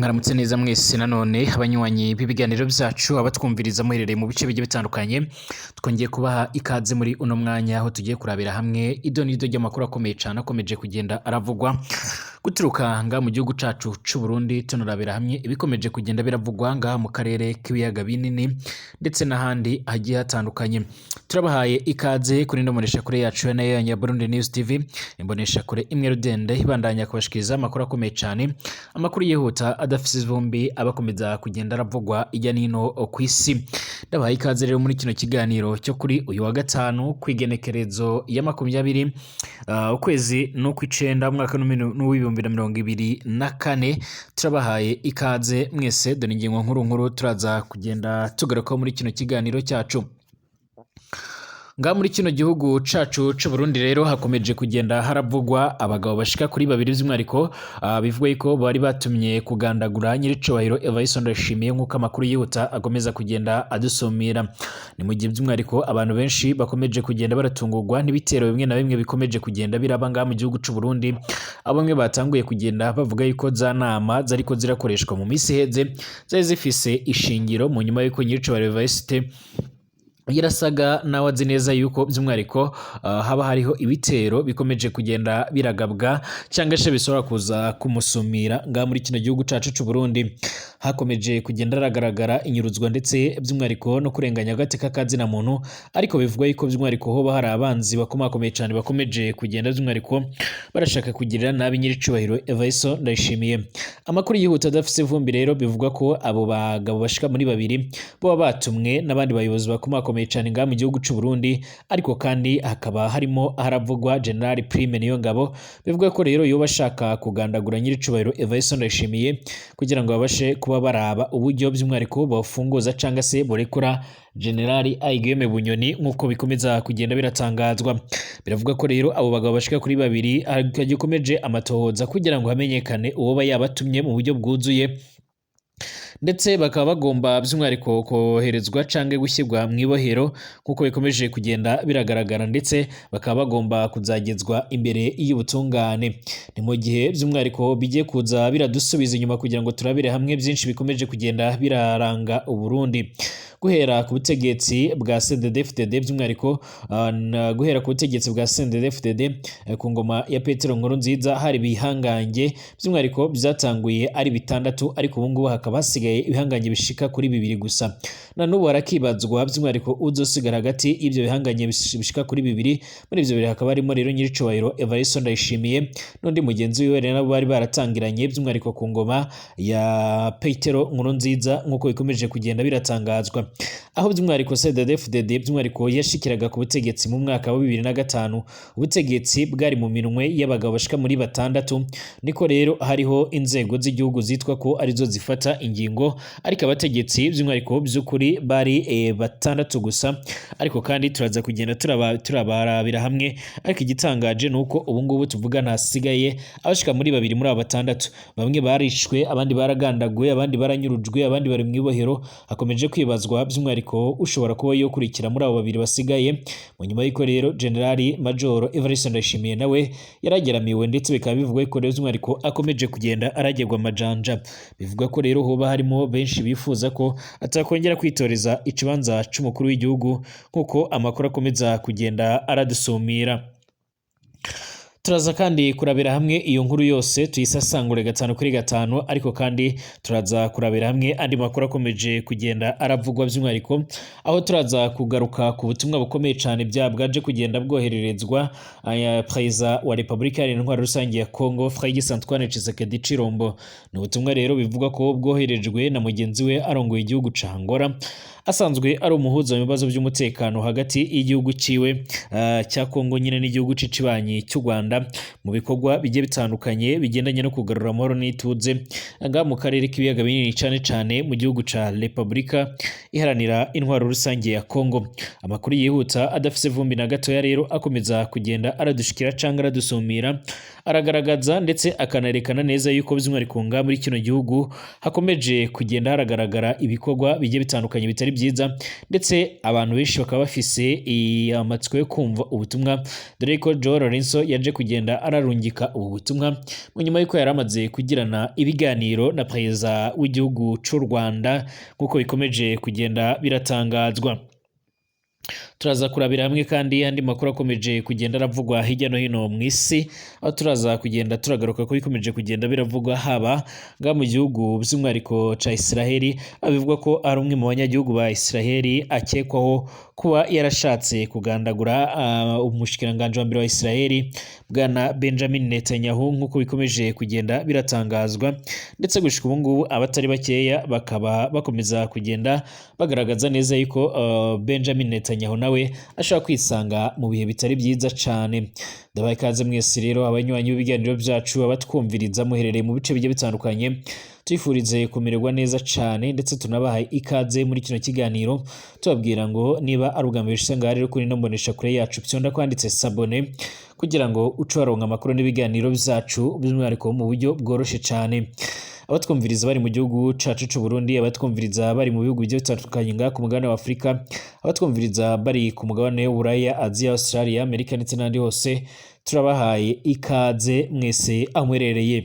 Mwaramutse neza mwese nanone abanywanyi b'ibiganiro byacu, abatwumviriza muherereye mu bice bigiye bitandukanye. Twongeye kubaha ikaze muri uno mwanya aho tugiye kurabira hamwe ido n'ido ry'amakuru akomeye cyane akomeje kugenda aravugwa guturuka nga mu gihugu cacu c'u Burundi, tunarabira hamwe ibikomeje kugenda biravugwa ngaha mu karere k'ibiyaga binini ndetse n'ahandi hagiye hatandukanye. Turabahaye ikaze kuri ino mboneshakure yacu nayo ya Burundi News TV, imboneshakure imwe rudende ibandanya kubashikiriza amakuru akomeye cyane, amakuru yihuta adafise ivumbi, abakomeza kugenda aravugwa ijya nino ku isi. Ndabahaye ikaze rero muri kino kiganiro cyo kuri uyu wa gatanu kw'igenekerezo ya 20 ukwezi n'ukw'icenda umwaka w'2024. Turabahaye ikaze mwese. Dore ingingo nkuru nkuru turaza kugenda tugarukaho muri kino kiganiro cyacu. Ngaha muri kino gihugu cacu c'u Burundi rero hakomeje kugenda haravugwa abagabo bashika kuri babiri, by'umwihariko bivugwa yuko bari batumye kugandagura nyiricubahiro Evariste Ndayishimiye, nk'uko amakuru yihuta akomeza kugenda adusumira. Ni mu gihe by'umwihariko abantu benshi bakomeje kugenda baratungurwa n'ibitero bimwe na bimwe bikomeje kugenda biraba ngaha mu gihugu c'u Burundi, aho bamwe batanguye kugenda bavuga yuko za nama zariko zirakoreshwa mu minsi iheze zari zifise ishingiro, mu nyuma yuko nyiricubahiro Evariste yarasaga nawe azi neza yuko by'umwihariko haba hariho ibitero bikomeje kugenda biragabwa cyangwa se bishobora kuza kumusumira ngaha muri kino gihugu cacu c'u Burundi. Hakomeje kugenda haragaragara inyuruzwa ndetse by'umwihariko no kurenganya agateka ka zina muntu, ariko bivugwa yuko by'umwihariko hoba hari abanzi bakomakomeye cyane bakomeje kugenda by'umwihariko barashaka kugirira nabi nyiricubahiro Evariste Ndayishimiye. Amakuru yihuta adafise ivumbi rero bivugwa ko abo bagabo bashika muri babiri boba batumwe n'abandi bayobozi bakomakomeye cyane ngaha mu gihugu c'u Burundi, ariko kandi hakaba harimo haravugwa General Prime Niyongabo. Bivuga ko rero yoba ashaka kugandagura nyiricubahiro Evariste Ndayishimiye kugira ngo babashe kuba baraba uburyo by'umwihariko bafunguza cyangwa se borekura General Aigeme Bunyoni, nk'uko bikomeza kugenda biratangazwa. Biravuga ko rero abo bagabo bashika kuri babiri hagikomeje amatohoza kugira ngo hamenyekane uwoba yabatumye mu buryo bwuzuye, ndetse bakaba bagomba by'umwihariko koherezwa canke gushyirwa mu ibohero nk'uko bikomeje kugenda biragaragara, ndetse bakaba bagomba kuzagezwa imbere y'ubutungane. Ni mu gihe by'umwihariko bigiye kuza biradusubiza inyuma kugira ngo turabire hamwe byinshi bikomeje kugenda biraranga Uburundi guhera ku butegetsi bwa CNDD-FDD, by'umwihariko guhera ku butegetsi bwa CNDD-FDD ku ngoma ya Petero Nkurunziza. Hari ibihangange by'umwihariko byatanguye ari bitandatu, ariko ubu ngubu hakaba hasigaye ibihangange bishika kuri bibiri gusa. Na n'ubu harakibazwa by'umwihariko uzosigara hagati y'ibyo bihangange bishika kuri bibiri. Muri ivyo bibiri hakaba harimo rero nyiricubahiro Evariste Ndayishimiye n'undi mugenzi wiwe rero nabo bari baratangiranye by'umwihariko ku ngoma ya Petero Nkurunziza, nk'uko bikomeje kugenda biratangazwa, aho by'umwihariko CNDD-FDD by'umwihariko yashikiraga ku butegetsi mu mwaka wa 2005, ubutegetsi bwari mu minwe y'abagabo bashika muri batandatu. Niko rero hariho inzego z'igihugu zitwa ko arizo zifata ingingo, ariko abategetsi by'umwihariko by'ukuri bari batandatu gusa. Ariko kandi turaza kugenda turabarabira hamwe. Ariko igitangaje ni uko ubu ngubu tuvuga ntasigaye abashika muri babiri muri abo batandatu. Bamwe barishwe, abandi baragandaguwe, abandi baranyurujwe, abandi bari mu ibohero. Hakomeje kwibazwa by'umwihariko ushobora kuba yokurikira muri abo babiri basigaye, mu nyuma y'uko rero General Major Evariste Ndayishimiye nawe yarageramiwe, ndetse bikaba bivugwa ko rero by'umwihariko akomeje kugenda aragerwa amajanja. Bivugwa ko rero hoba harimo benshi bifuza ko atakongera kwitoreza ikibanza c'umukuru w'igihugu, nk'uko amakuru akomeza kugenda aradusumira. Turaza kandi kurabira hamwe iyo nkuru yose tuyisasangure gatanu kuri gatanu, ariko kandi turaza kurabira hamwe andi makuru akomeje kugenda aravugwa, by'umwihariko aho turaza kugaruka ku butumwa bukomeye cyane bya bwaje kugenda bwohererezwa aya Perezida wa Repubulika Iharanira Intwaro Rusange ya Congo, Félix Antoine Tshisekedi Tshilombo. Ni ubutumwa rero bivugwa ko bwoherejwe na mugenzi we arongoye igihugu ca Angola, asanzwe ari umuhuza mu bibazo by'umutekano hagati y'igihugu ciwe cya Congo nyine n'igihugu c'ikibanyi cy'u Rwanda, mu bikorwa bigiye bitandukanye bigendanye no kugarura amahoro n'ituze ngaha mu karere k'ibiyaga binini, cane cane mu gihugu ca Repubulika Iharanira Intwaro Rusange ya Congo. Amakuru yihuta adafise vumbi na gatoya rero akomeza kugenda aradushikira canke aradusumira aragaragaza ndetse akanerekana neza yuko by'umwihariko ngaha muri kino gihugu hakomeje kugenda haragaragara ibikorwa bigiye bitandukanye bitari bitari byiza, ndetse abantu benshi bakaba bafise amatsiko yo kumva ubutumwa, dore ko João Lourenço yaje kugenda ararungika ubu butumwa mu nyuma y'uko yari amaze kugirana ibiganiro na perezida w'igihugu c'u Rwanda, nk'uko bikomeje kugenda biratangazwa. Turaza kurabira hamwe kandi andi makuru akomeje kugenda aravugwa hirya no hino mu isi, aho turaza kugenda turagaruka ko bikomeje kugenda biravugwa haba nga mu gihugu by'umwihariko ca Israheli, aho bivugwa ko ari umwe mu banyagihugu ba Israheli akekwaho kuba yarashatse kugandagura umushikiranganji wa mbere wa Israheli bwana Benjamin Netanyahu, nk'uko bikomeje kugenda biratangazwa. Ndetse gushika ubu ngubu abatari bakeya bakaba bakomeza kugenda bagaragaza neza yuko Benjamin Netanyahu nawe ashobora kwisanga mu bihe bitari byiza cane. Ndabaye ikaze mwese rero abanywanyi b'ibiganiro byacu, abatwumviriza muherereye mu bice bigiye bitandukanye, tuyifurize kumererwa neza cane, ndetse tunabahaye ikaze muri kino kiganiro, tubabwira ngo niba ari ubwa mbere ushitse ngaha rero kuri ino mbonesha kure yacu, fyonda kwanditse s'abonner kugira ngo uce waronka amakuru n'ibiganiro byacu by'umwihariko mu buryo bworoshe cane. Abatwumviriza bari mu gihugu cacu c'u Burundi, abatwumviriza bari mu bihugu bigiye bitandukanye ngaha ku mugabane wa Afurika, abatwumviriza bari ku mugabane w'Uburaya, Aziya, Australia, Amerika ndetse n'ahandi hose, turabahaye ikaze mwese aho muherereye.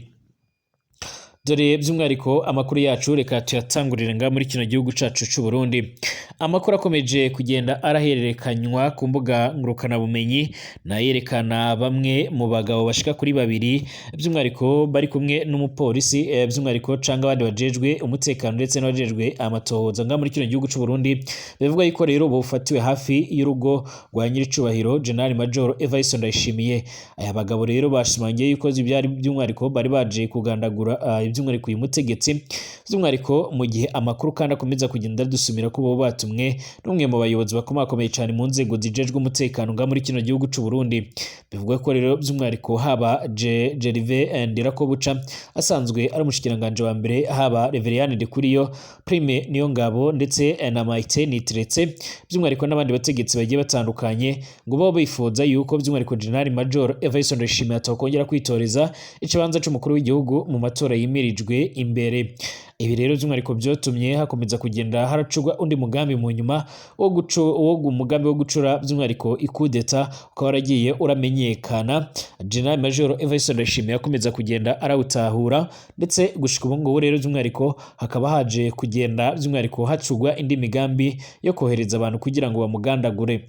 Dore by'umwihariko amakuru yacu reka tuyatangurire ngaha muri kino gihugu cacu c'u Burundi. Amakuru akomeje kugenda arahererekanywa ku mbuga ngurukanabumenyi nayerekana bamwe mu bagabo bashika kuri babiri, by'umwihariko bari kumwe n'umupolisi, by'umwihariko canga abandi bajejwe umutekano ndetse n'abajejwe amatohoza ngaha muri kino gihugu c'u Burundi. Bivuga yuko rero bufatiwe hafi y'urugo rwa nyiricubahiro General Major Evariste Ndayishimiye. Aya bagabo rero bashimangiye yuko byari by'umwihariko bari baje kugandagura by'umwihariko uyu mutegetsi, by'umwihariko mu gihe amakuru kandi akomeza kugenda dusumira ko bo batumwe n'umwe mu bayobozi bakomakomeye cyane mu nzego zijejwe umutekano ngaha muri kino gihugu c'u Burundi. Bivugwa ko rero by'umwihariko haba Gervais Ndirakobuca asanzwe ari umushikiranganje wa mbere, haba Reverien Ndikuriyo, Prime Niyongabo ndetse na Maite Niteretse, by'umwihariko n'abandi bategetsi bagiye batandukanye, ngo bo bifuza yuko by'umwihariko General Major Evariste Ndayishimiye atokongera kwitoreza ikibanza c'umukuru w'igihugu mu matora yimirijwe imbere. Ibi rero by'umwihariko byotumye hakomeza kugenda haracurwa undi mugambi mu nyuma wo gucu wo umugambi wo gucura by'umwihariko ikudeta, ukaba waragiye uramenyekana. General Major Evariste Ndayishimiye akomeza kugenda arawutahura, ndetse gushika ubu ngubu rero by'umwihariko hakaba haje kugenda by'umwihariko hacurwa indi migambi yo kohereza abantu kugira ngo bamugandagure.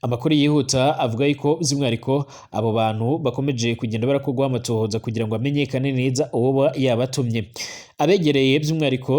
Amakuru yihuta avuga yuko by'umwihariko abo bantu bakomeje kugenda barakorwaho amatohoza kugira ngo amenyekane neza uwo yabatumye. Abegereye by'umwihariko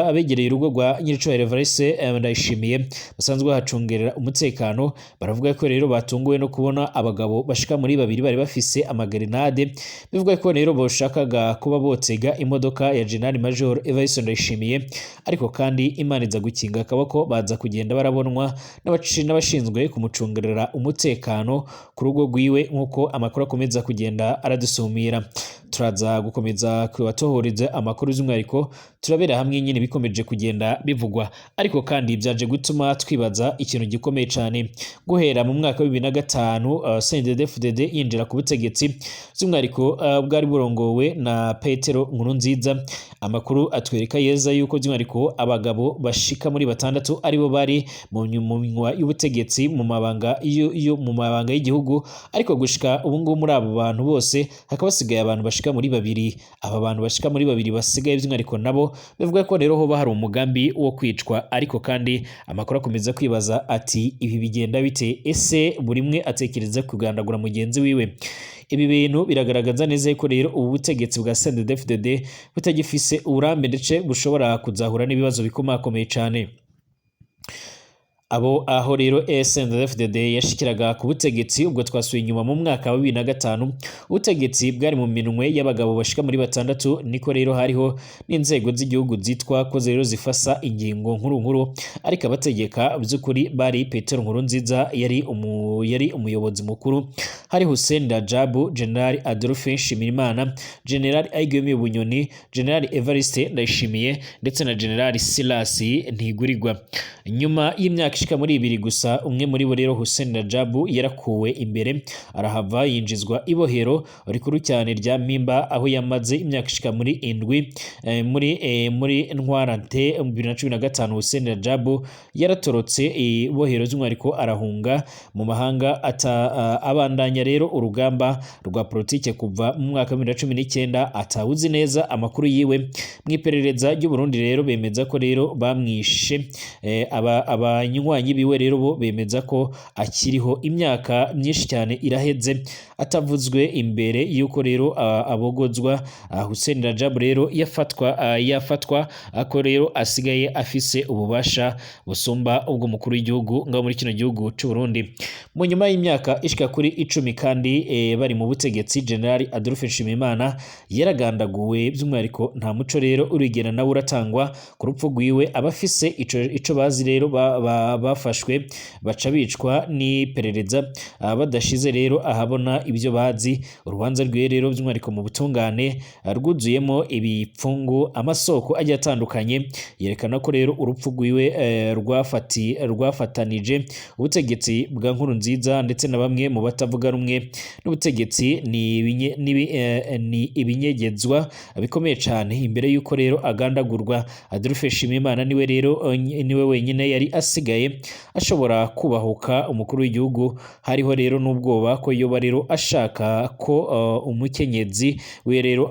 abegereye urugo rwa nyiricubahiro Evariste Ndayishimiye basanzwe bahacungerera umutekano, baravuga ko rero batunguwe no kubona abagabo bashika muri babiri bari bafise amagrenade. Bivuga ko rero bashakaga kuba botega imodoka ya General Major Evariste Ndayishimiye, ariko kandi Imana iza gukinga akaboko, baza kugenda barabonwa n'abashinzwe kumucungerera umutekano ku rugo rwiwe, nk'uko amakuru akomeza kugenda aradusumira. Turaza gukomeza kubatohoreza amakuru, by'umwihariko turabera hamwe nyine bikomeje kugenda bivugwa. Ariko kandi byaje gutuma twibaza ikintu gikomeye cyane. Guhera mu mwaka wa 2005 CNDD-FDD yinjira ku butegetsi, by'umwihariko bwari burongowe na Petero Nkurunziza, amakuru atwereka yeza yuko by'umwihariko abagabo bashika muri batandatu aribo bari mu minwa y'ubutegetsi mu mabanga mu mabanga y'igihugu. Ariko gushika ubu ngubu muri abo bantu bose hakaba hasigaye abantu bashika muri babiri. Aba bantu bashika muri babiri basigaye by'umwihariko nabo bivuga ko rero hoba hari umugambi wo kwicwa. Ariko kandi amakuru akomeza kwibaza ati ibi bigenda bite? Ese buri umwe atekereza kugandagura mugenzi wiwe? Ibi bintu biragaragaza neza ko rero ubu butegetsi bwa CNDD-FDD butagifise uburambe, ndetse bushobora kuzahura n'ibibazo bikomakomeye cyane. Abo aho rero CNDD-FDD yashikiraga ku butegetsi, ubwo twasuye inyuma mu mwaka wa 2005, ubutegetsi bwari mu minwe y'abagabo bashika muri batandatu. Niko rero hariho n'inzego z'igihugu zitwa ko rero zifasa ingingo nkuru nkuru, ariko abategeka by'ukuri bari Petero Nkurunziza yari umuyobozi mukuru, hari Hussein Rajabu, General Adolphe Nshimirimana, General Aigeme Bunyoni, General Evariste Ndayishimiye ndetse na General Silas Ntigurirwa. Nyuma y'imyaka Abashika muri ibiri gusa, umwe muri bo rero Hussein Rajabu yarakuwe imbere arahava yinjizwa ibohero rikuru cyane rya Mpimba, aho yamaze imyaka ishika muri 7. Muri ntwarante 2015 Hussein Rajabu yaratorotse ibohero by'umwihariko arahunga mu mahanga, abandanya rero urugamba rwa politike kuva mu mwaka wa 2019 atawuzi neza amakuru yiwe. Mu iperereza ry'u Burundi rero bemeza ko rero bamwishe, abanywanyi biwe rero bo bemeza ko akiriho. Imyaka myinshi cyane iraheze atavuzwe imbere yuko rero abogozwa. Hussein Rajab rero yafatwa ako rero asigaye afise ububasha busumba ubwo mukuru w'igihugu ngaho muri kino gihugu c'u Burundi. Mu nyuma y'imyaka ishika kuri 10 kandi bari mu butegetsi, General Adolphe Nshimiyimana yaragandaguwe by'umwihariko, nta muco rero urigera nawe uratangwa ku rupfu rwiwe. Abafise ico bazi rero bafashwe baca bicwa n'iperereza, badashize rero ahabona ibyo bazi. Urubanza rwiwe rero by'umwihariko mu butungane rwuzuyemo ibipfungu. Amasoko agiye atandukanye yerekana ko rero urupfu rwiwe rwafatanije ubutegetsi bwa Nkurunziza ndetse na bamwe mu batavuga rumwe n'ubutegetsi. Ni ibinyegezwa bikomeye cyane. Imbere y'uko rero agandagurwa, Adolphe Nshimiyimana niwe rero niwe wenyine yari asigaye ashobora kubahuka umukuru w'igihugu. Hariho rero n'ubwoba ko yoba rero ashaka ko umukenyezi we rero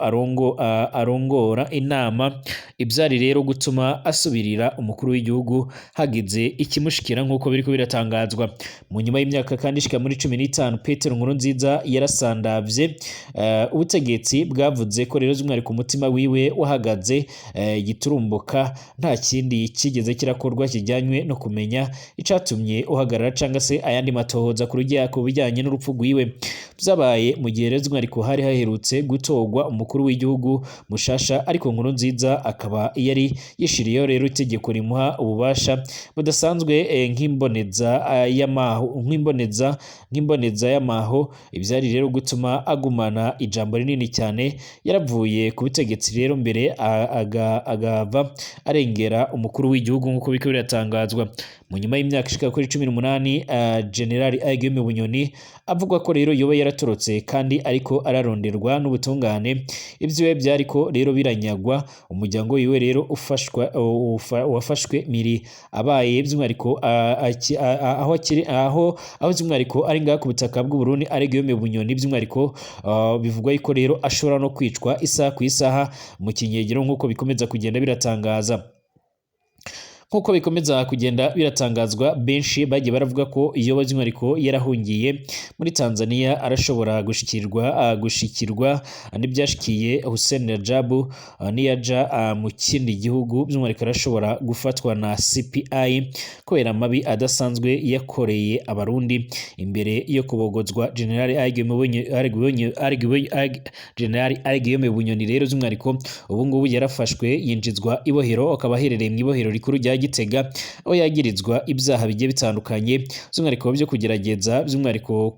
arongora inama, ibyari rero gutuma asubirira umukuru w'igihugu hagize ikimushikira, nk'uko biriko biratangazwa. Mu nyuma y'imyaka kandi ishika muri 15, Petero Nkurunziza yarasandavye. Ubutegetsi bwavuze ko rero by'umwihariko umutima wiwe wahagaze giturumbuka. Nta kindi kigeze kirakorwa kijyanywe no kumenya icatumye uhagarara cyangwa se ayandi matohoza ku bijyanye n'urupfu rwiwe. Byabaye mu gihe rero by'umwihariko hari haherutse gutorwa umukuru w'igihugu mushasha, ariko Nkurunziza akaba yari yishiriyeho rero itegeko rimuha ububasha budasanzwe, nk'imboneza y'amaho, nk'imboneza y'amaho, ibyari rero gutuma agumana ijambo rinini cyane. Yaravuye ku butegetsi rero mbere agava arengera umukuru w'igihugu, nk'uko biriko biratangazwa. Mu nyuma y'imyaka ishika kuri 18, General Guillaume Bunyoni avuga ko rero yoba yaratorotse kandi ariko araronderwa n'ubutungane, ibyiwe byariko rero biranyagwa. Umuryango wiwe rero ufashwa wafashwe miri abaye by'umwihariko aho akiri aho by'umwihariko ari ngaha ku butaka bw'u Burundi. Ari Guillaume Bunyoni by'umwihariko bivugwa yuko rero ashobora no kwicwa isaha ku isaha mu kinyegero, nk'uko bikomeza kugenda biratangaza. Nk'uko bikomeza kugenda biratangazwa, benshi bagiye baravuga ko iyo by'umwihariko yarahungiye muri Tanzania arashobora gushikirwa n'ibyashikiye Hussein Rajabu. Niyaja mu kindi gihugu by'umwihariko arashobora gufatwa na CPI kubera amabi adasanzwe yakoreye Abarundi. Imbere yo kubogozwa, General Guillaume Bunyoni rero by'umwihariko ubu ngubu yarafashwe yinjizwa ibohero, akaba aherereye mu ibohero rikuru rya Gitega, aho yagirizwa ibyaha bigiye bitandukanye, by'umwihariko byo kugerageza by'umwihariko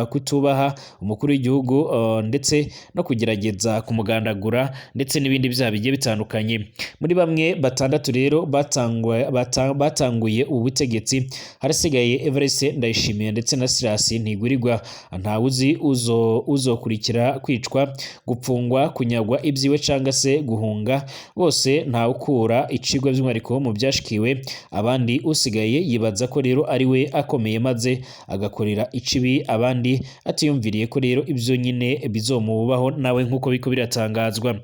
kutubaha umukuru w'igihugu, ndetse no kugerageza kumugandagura, ndetse n'ibindi byaha bigiye bitandukanye. Muri bamwe batandatu rero batanguye ubu butegetsi, harasigaye Evariste Ndayishimiye ndetse na Silas Ntigurirwa. Ntawuzi uzokurikira kwicwa, gupfungwa, kunyagwa ibyiwe cyangwa se guhunga. Bose ntawukura icigwa by'umwihariko mu byashikiwe abandi. Usigaye yibaza ko rero ari we akomeye, maze agakorera icibi abandi atiyumviriye ko rero ibyo nyine bizomubaho nawe, nk'uko biko biratangazwa.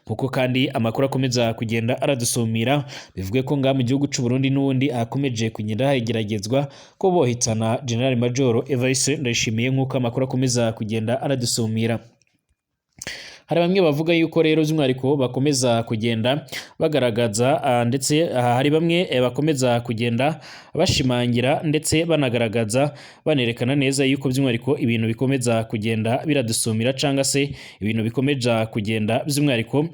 Nkuko kandi amakuru akomeza kugenda aradusumira, bivuge ko ngaha mu gihugu c'u Burundi n'ubundi akomeje kugenda hageragezwa ko bohitana General Major Evariste Ndayishimiye, nk'uko amakuru akomeza kugenda aradusumira. Hari bamwe bavuga yuko rero by'umwihariko bakomeza kugenda bagaragaza, ndetse hari bamwe bakomeza kugenda bashimangira ndetse banagaragaza banerekana neza yuko by'umwihariko ibintu bikomeza kugenda biradusumira, cyangwa se ibintu bikomeza kugenda by'umwihariko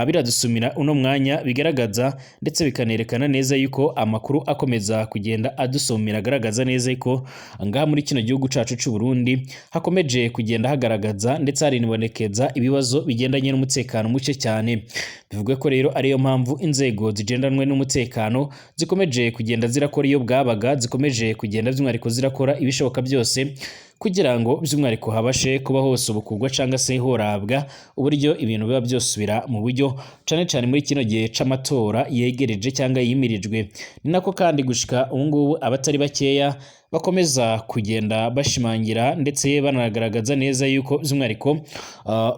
biradusumira uno mwanya, bigaragaza ndetse bikanerekana neza yuko amakuru akomeza kugenda adusumira agaragaza neza yuko ngaha muri kino gihugu cacu c'u Burundi hakomeje kugenda hagaragaza ndetse harinibonekeza ibibazo ibibazo bigendanye n'umutekano muke cyane. Bivuga ko rero ariyo mpamvu inzego zigendanwe n'umutekano zikomeje kugenda zirakora iyo bwabaga, zikomeje kugenda by'umwihariko zirakora ibishoboka byose kugira ngo by'umwihariko habashe kuba hose ubukugwa cyangwa se horabwa uburyo ibintu biba byosubira mu buryo, cane cane muri kino gihe c'amatora yegereje cyangwa yimirijwe. Ni nako kandi gushika ubu ngubu abatari bakeya bakomeza kugenda bashimangira ndetse banagaragaza neza yuko by'umwihariko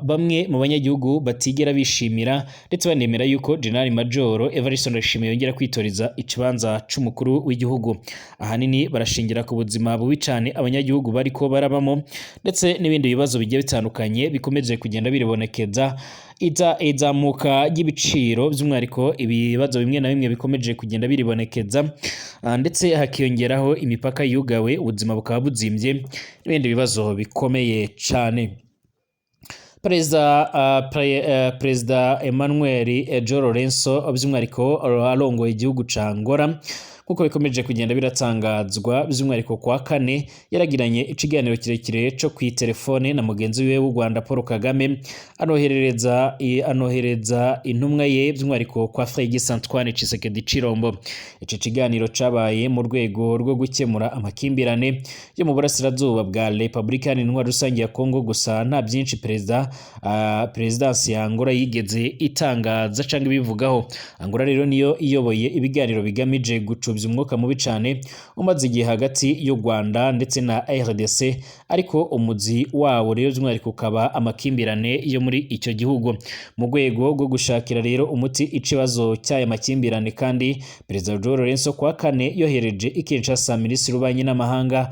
bamwe mu banyagihugu batigera bishimira ndetse banemera yuko General Major Evariste Ndayishimiye yongera kwitoreza ikibanza c'umukuru w'igihugu. Ahanini barashingira ku buzima bubi cane abanyagihugu bariko barabamo ndetse n'ibindi bibazo bigiye bitandukanye bikomeje kugenda biribonekeza, izamuka ry'ibiciro by'umwihariko, ibibazo bimwe na bimwe bikomeje kugenda biribonekeza, ndetse hakiyongeraho imipaka yugawe, ubuzima bukaba buzimbye n'ibindi bibazo bikomeye cane. Perezida Emmanuel João Lourenço by'umwihariko arongoye igihugu ca Angola, nkuko bikomeje kugenda biratangazwa, by'umwihariko kwa kane yaragiranye ikiganiro kirekire co ku telefone na mugenzi we w'u Rwanda Paul Kagame, anohereza intumwa ye by'umwihariko kwa Félix Antoine Tshisekedi Tshilombo. Ico kiganiro cabaye mu rwego rwo gukemura amakimbirane yo mu burasirazuba bwa Repubulika Iharanira Rusange ya Kongo. Gusa nta byinshi perezidansi ya Angola yigeze itangaza cyangwa ibivugaho. Angola rero niyo iyoboye ibiganiro bigamije gucubya umwuka mubi cyane umaze igihe hagati y'u Rwanda ndetse na RDC, ariko umuzi wawo rero by'umwihariko ukaba amakimbirane yo muri icyo gihugu. Mu rwego rwo gushakira rero umuti ikibazo cy'aya makimbirane kandi, Perezida João Lourenço kwa kane yohereje i Kinshasa Minisitiri w'Ububanyi n'Amahanga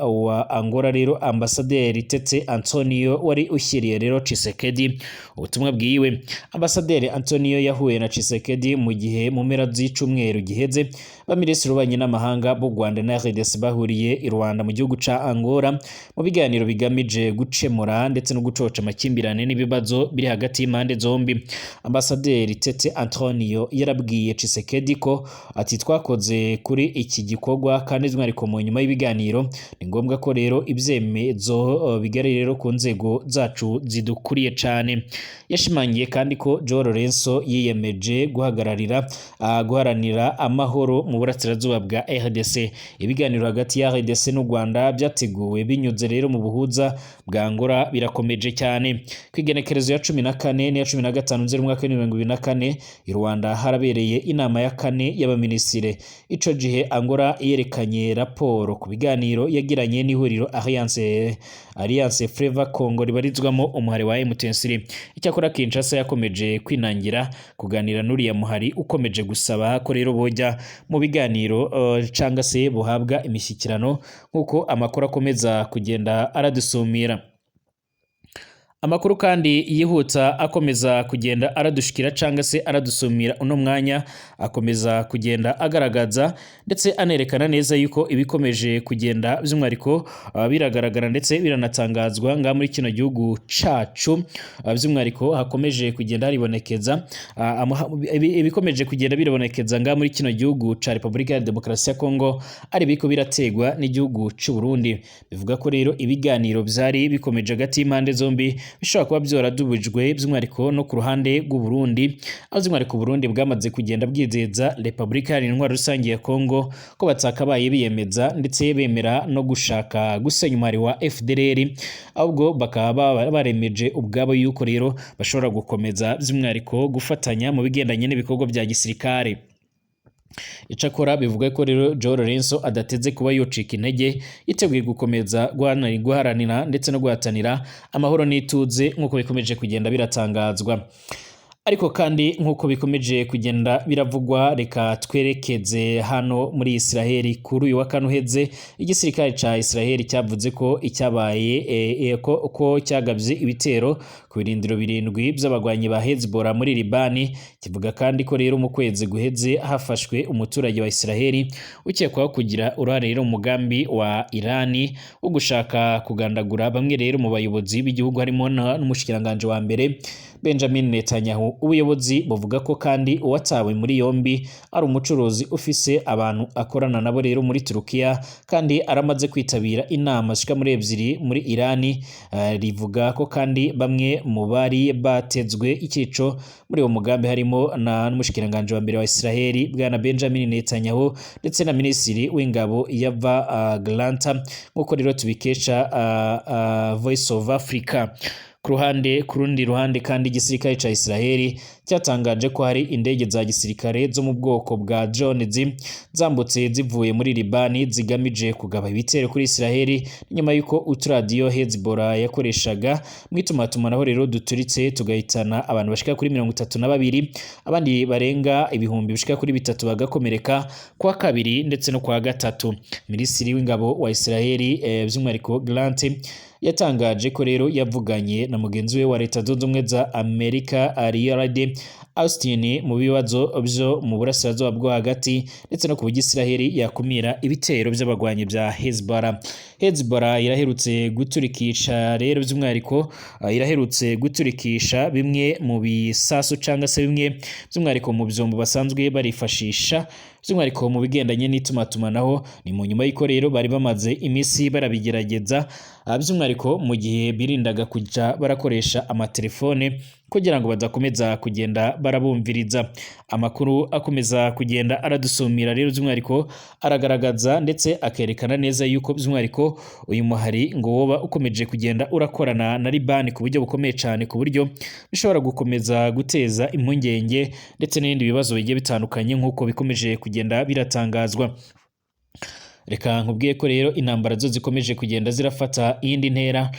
wa Angola rero, Ambasaderi Tete Antonio, wari ushyiriye rero Tshisekedi ubutumwa bwiwe. Ambasaderi Antonio yahuye na Tshisekedi mu gihe mu mpera z'icumweru giheze baminisitiri w'ububanyi n'amahanga b'u Rwanda na RDC bahuriye i Rwanda mu gihugu ca Angola mu biganiro bigamije gukemura ndetse no gucoca amakimbirane n'ibibazo biri hagati y'impande zombi. Ambasaderi Tete Antonio yarabwiye Tshisekedi ko ati: "Twakoze kuri iki gikorwa kandi by'umwihariko mu nyuma y'ibiganiro ni ngombwa ko rero ibyemezo bigari rero ku nzego zacu zidukuriye cane." Yashimangiye kandi ko João Lourenço yiyemeje guhagararira guharanira amahoro mu burasirazuba bwa RDC. Ibiganiro hagati ya RDC n'u Rwanda byateguwe binyuze rero mu buhuza bwa Angola birakomeje cyane. Ku igenekerezo ya 14 n'iya 15 Nzeri umwaka w'2024, i Rwanda harabereye inama ya kane y'abaminisitiri. Ico gihe Angola yerekanye raporo ku biganiro yagiranye n'ihuriro Alliance Fleuve Congo ribarizwamo umuhari wa M23. Icyakora Kinshasa yakomeje kwinangira kuganira n'uriya muhari, ukomeje gusaba ko rero bojya mu biganiro canga se buhabwa imishyikirano, nk'uko amakuru akomeza kugenda aradusumira. Amakuru kandi yihuta akomeza kugenda aradushikira canga se aradusumira uno mwanya akomeza kugenda agaragaza ndetse anerekana neza yuko ibikomeje kugenda by'umwihariko biragaragara ndetse biranatangazwa ngaha muri kino gihugu cacu, by'umwihariko hakomeje kugenda haribonekeza ibikomeje kugenda biribonekeza ngaha muri kino gihugu ca Repubulika ya Demokarasi ya Kongo ari biriko birategwa n'igihugu c'u Burundi. Bivuga ko rero ibiganiro vyari bikomeje hagati y'impande zombi bishobora kuba vyoradubujwe by'umwihariko no ku ruhande rw'u Burundi, aho by'umwihariko Burundi bwamaze kugenda bwizeza Repubulika Iharanira Intwaro Rusange ya Kongo ko batakabaye biyemeza ndetse bemera no gushaka gusenya umuhari wa FDLR, ahubwo bakaba baremeje ubwabo yuko rero bashobora gukomeza by'umwihariko gufatanya mu bigendanye n'ibikorwa bya gisirikare. Icakora bivuga ko rero João Lourenço adateze kuba yocika intege, yiteguye gukomeza guharanira ndetse no guhatanira amahoro n'ituze, nk'uko bikomeje kugenda biratangazwa. Ariko kandi nk'uko bikomeje kugenda biravugwa, reka twerekeze hano muri Israheli. Kuri uyu wa kane uheze, igisirikare ca Israheli cyavuze ko icyabaye ko cyagabye ibitero ku birindiro 7 by'abagwanyi ba Hezbollah muri Libani. Kivuga kandi ko rero mu kwezi guheze hafashwe umuturage wa Israheli ukekwaho kugira uruhare rero mu mugambi wa Irani wo gushaka kugandagura bamwe rero mu bayobozi b'igihugu, harimo n'umushikiranganje wa mbere Benjamin Netanyahu. Ubuyobozi buvuga ko kandi uwatawe muri yombi ari umucuruzi ufise abantu akorana nabo rero muri Turukiya, kandi aramaze kwitabira inama zishika muri 2 muri Irani. Rivuga ko kandi bamwe mu bari batezwe ikico muri uwo mugambi harimo na n'umushikiranganji wa mbere wa Israeli bwana Benjamin Netanyahu ndetse na minisitiri w'ingabo Yoav Gallant, nk'uko rero tubikesha Voice of Africa. Ku rundi ruhande kandi, igisirikare ca Israeli cyatangaje ko hari indege za gisirikare zo mu bwoko bwa drones zambutse zivuye muri Libani zigamije kugaba ibitero kuri Israeli, nyuma y'uko uturadiyo Hezbollah yakoreshaga mu itumatumanaho rero duturitse, tugahitana abantu bashika kuri 32, abandi barenga ibihumbi bishika kuri 3 bagakomereka kwa kabiri ndetse no kwa gatatu. Minisitiri w'ingabo wa Israeli, by'umwihariko Gallant, yatangaje ko rero yavuganye na mugenzi we wa Leta Zunze Ubumwe za Amerika Lloyd Austin mu bibazo byo mu burasirazuba bwo hagati ndetse no ku buryo Israeli yakumira ibitero by'abagwanyi bya Hezbollah. Hezbollah iraherutse guturikisha rero by'umwihariko iraherutse guturikisha bimwe mu bisasu cyangwa se bimwe by'umwihariko mu byombo basanzwe barifashisha by'umwihariko mu bigendanye n'itumatumanaho. Ni mu nyuma y'uko rero bari bamaze iminsi barabigerageza, by'umwihariko mu gihe birindaga kujya barakoresha amatelefone kugira ngo badakomeza kugenda barabumviriza. Amakuru akomeza kugenda aradusumira rero by'umwihariko aragaragaza ndetse akerekana neza yuko by'umwihariko uyu muhari ngo woba ukomeje kugenda urakorana na Libani ku buryo bukomeye cyane, ku buryo bishobora gukomeza guteza impungenge ndetse n'ibindi bibazo bigiye bitandukanye, nk'uko bikomeje kugenda biratangazwa. Reka nkubwiye ko rero intambara zo zikomeje kugenda zirafata iyindi ntera.